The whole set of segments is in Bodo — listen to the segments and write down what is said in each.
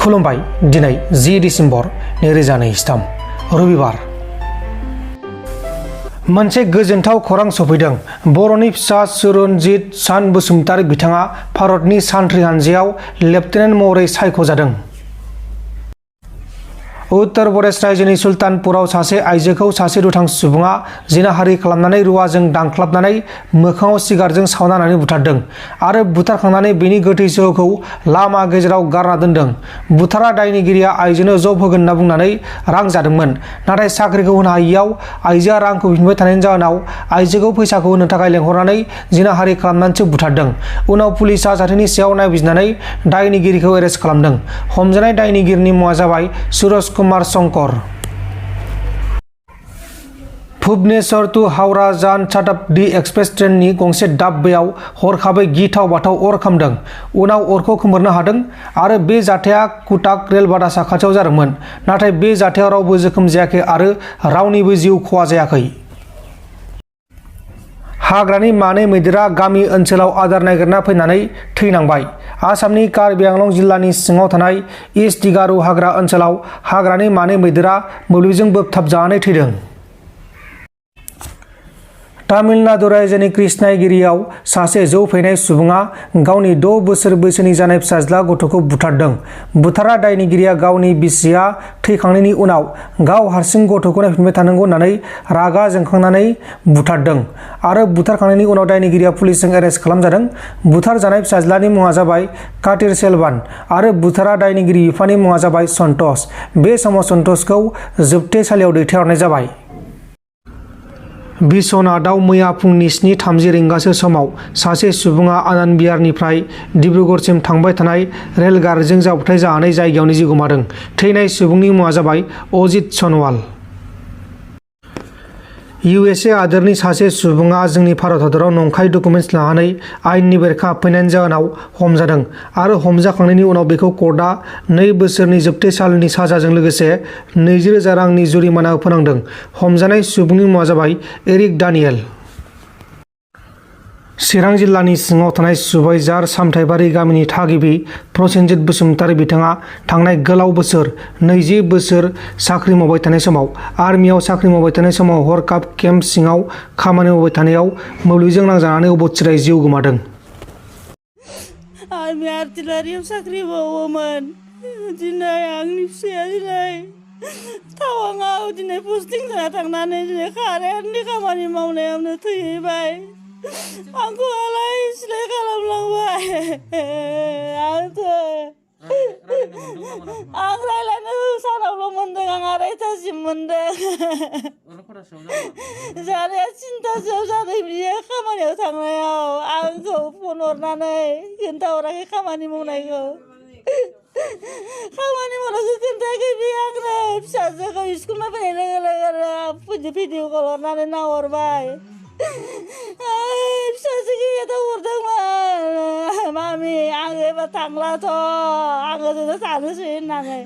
खुलुमबाय दिनै 10 डिसेम्बर 2023 रबिबार मोनसे गोजोनथाव खौरां सफैदों। बर'नि फिसा चिरन्जीत सान बसुमतारी बिथाङा भारतनि सान्थ्रि हानजायाव लेफ्टिनेन्ट महरै सायख'जादों। उत्तर प्रदेश रायजोनि सुल्तानपुराव सासे आइजोखौ सासे दुथां सुबुङा जिनाहारि खालामनानै रुवाजों दानख्लाबनानै मोखाङाव सिगारजों सावनानै बुथारदों आरो बुथारखांनानै बेनि गोथै सह'खौ लामा गेजेराव गारना दोनदों। बुथारग्रा दायनिगिरिया आइजोनो जब होगोन होनना बुंनानै रां जादोंमोन, नाथाय साख्रिखौ होनो हायियाव आइजोआ रांखौ बिफिनबाय थानायनि जाहोनाव आइजोखौ फैसाखौ होनो थाखाय लेंहरनानै जिनाहारि खालामनानैसो बुथारदों। उनाव पुलिसआ जाथायनि सायाव नायबिजिरनानै दायनिगिरिखौ एरेस्ट खालामदों। हमजानाय दायनिगिरिनि मुङा जाबाय सुरज कुमार शंकर। भुवनेश्वर टू हावड़ा जान शताब्दी एक्सप्रेस ट्रेननि गंसे डाब्बायाव हरखाबै गिथाव बाथाव अर खामदों। उनाव अरखौ खोमोरनो हादों आरो बे जाथाया कुटाक रेलबादा साखाथियाव जादोंमोन, नाथाय बे जाथायाव रावबो जोखोम जायाखै आरो रावनिबो जिउ खहा जायाखै। हाग्रानि मानै मैदेरा गामि ओनसोलाव आदार नागिरना फैनानै थैनांबाय। आसामनि कार्बि आंलं जिल्लानि सिङाव थानाय इस्ट दिगारु हाग्रा ओनसोलाव हाग्रानि मानै मैदेरा मोब्लिबजों बोगथाबजानानै थैदों। तामिलनाडु रायजोनि कृष्णागिरियाव सासे जौ फेनाय सुबुङा गावनि 6 बोसोर बैसोनि जानाय फिसाज्ला गथ'खौ बुथारदों। बुथारग्रा दायनिगिरिया गावनि बिसिया थैखांनायनि उनाव गाव हारसिं गथ'खौ नायफिनबाय थानांगौ होननानै रागा जोंखांनानै बुथारदों आरो बुथारखांनायनि उनाव दायनिगिरिया पुलिसजों एरेस्ट खालामजादों। बुथारजानाय फिसाज्लानि मुङा जाबाय कातिर सेलभान आरो बुथारग्रा दायनिगिरि बिफानि मुङा जाबाय सन्तोष। बे समाव सन्तोषखौ जोबथेसालियाव दैथायहरनाय जाबाय। बिश्वनाथआव मैया फुंनि 7:30 रिंगासो समाव सासे सुबुङा आनन्द बिहारनिफ्राय डिब्रुगड़सिम थांबाय थानाय रेलगारिजों जाब्रबथाय जानानै जायगायावनो जिउ गोमादों। थैनाय सुबुंनि मुङा जाबाय अजित सनवाल। USA हादोरनि सासे सुबुङा जोंनि भारत हादराव नंखाय डकुमेन्ट्स लानानै आयेननि बेरेखा हाबफैनायनि जाहोनाव हमजादों आरो हमजाखांनायनि उनाव बेखौ कर्टआ 2 बोसोरनि जोबथेसालिनि साजाजों लोगोसे 20,000 रांनि जुरिमाना फोनांदों। हमजानाय सुबुंनि मुङा जाबाय एरिक डानियेल। चिरां जिल्लानि सिङाव थानाय सुबाइजार सामथाइबारि गामिनि थागिबि प्रसेनजित बसुमतारी बिथाङा थांनाय गोलाव बोसोर 20 बोसोर साख्रि मावबाय थानाय समाव आर्मियाव साख्रि मावबाय थानाय समाव हरखाब केम्प सिङाव खामानि मावबाय थानायाव मोब्लिबजों नांजानानै अबथिरायै जिउ गोमादों। आर्मि आर्टिलारियाव साख्रि मावोमोन। दिनै आंनि फिसाया टावाङाव पस्टिं जाना थांनानै कारेन्टनि खामानि मावनायावनो थैहैबाय। आंखौ आलाय सिलाय खालामलांबाय। आं रायलायनो सानावल' मोनदों, आं 2:30सिम मोनदों। जानाया 3थासोआव जादों बियो खामानियाव थांनायाव। आंखौ फन हरनानै खोन्थाहराखै खामानि मावनायखौ। खामानि मावनायखौ खोन्थायाखै बे आंनो। फिसाजोखौ स्कुलनिफ्राय फैनाय लोगो लोगो भिडिअ कल हरनानै नाहरबाय। फिसाजोखौ एदावहरदोंमोन, मामि आं एबार थांलाथ' आङो जोंनो थानोसै होननानै।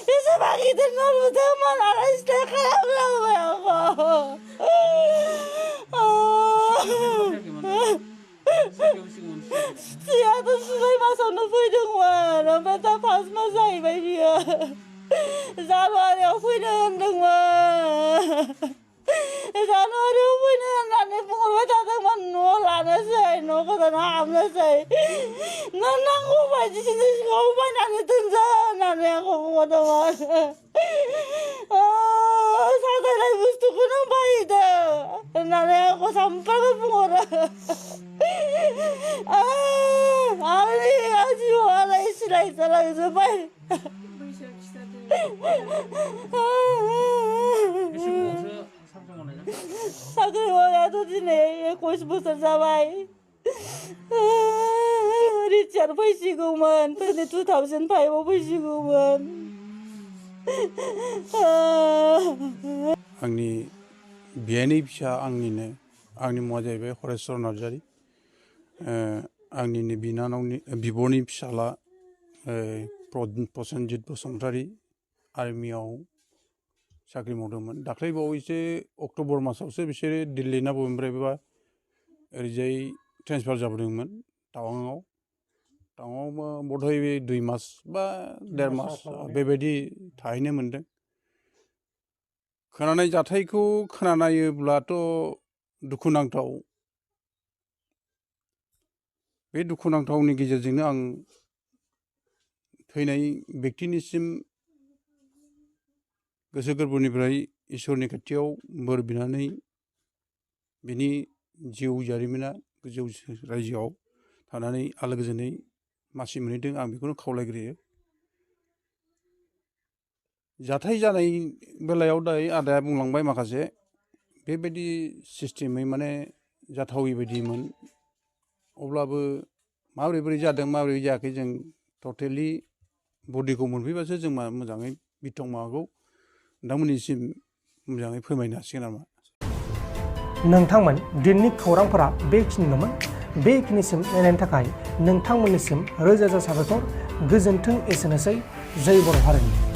बेसेबा गिदिर न' लुदोंमोन, आलाय सिलाय खालामलांबाय आंखौ। सियाथ' 6 मासावनो फैदोंमोन, ओमफ्राय दा 5 मास जाहैबाय बियो। जानुवारियाव फैनो होनदोंमोन। जानुवारियाव फैनो होननानै बुंहरबाय थादोंमोन। न' लानोसै, न' गोदान हाबनोसै, नों नांगौ बायदि जिनिसखौ बायनानै दोनजा होननानै आंखौ बुंहरदोंमोन। साजायनाय बुस्थुखौनो बायदो होननानै आंखौ सानफ्रामबो बुंहरो। आंनि जिउआ आलाय सिलाय जालांजोब्बाय। साख्रि मावनायाथ' दिनै 21 बोसोर जाबाय। रिटायार फैसिगौमोन, 2005आव फैसिगौमोन। आंनि बियानै फिसा आंनिनो। आंनि मुङा जाहैबाय हरेस्वर नार्जारि। आंनिनो बिब'नि फिसाला प्रसेनजित बसुमतारी आर्मियाव साख्रि मावदोंमोन। दाख्लै बावैसो अक्ट'बर मासावसो बिसोरो दिल्ली ना बबेनिफ्रायबा ओरैजाय ट्रेन्सफार जाबोदोंमोन टावाङाव। टाउनावबो बधय 2 मास बा 1.5 मास बेबायदि थाहैनो मोनदों। खोनानाय जाथायखौ खोनायोब्लाथ' दुखुनांथाव। बे दुखुनांथावनि गेजेरजोंनो आं थैनाय व्यक्तिनिसिम गोसो गोरबोनिफ्राय इसोरनि खाथियाव बोर बिनानै बिनि जिउ जारिमिना गोजौ रायजोआव थानानै आलो गोजोनै मासि मोनहैदों आं बेखौनो खावलायग्रोयो। जाथाय जानाय बेलायाव दायो आदाया बुंलांबाय माखासे बेबायदि सिस्टेमै माने जाथावै बायदिमोन। अब्लाबो माबोरै जादों माबोरै जायाखै जों टटेलि बडिखौ मोनफैबासो जों मोजाङै बिथं माबाखौ नोंथांमोननिसिम मोजाङै फोरमायनो हासिगोन नामा। नोंथांमोन दिनैनि खौरांफोरा बेखिनिल'मोन। बेखिनिसिम नायनायनि थाखाय नोंथांमोननिसिम रोजा रोजा साबायखर। गोजोन्थों। एसेनोसै। जय बर' हारिनि।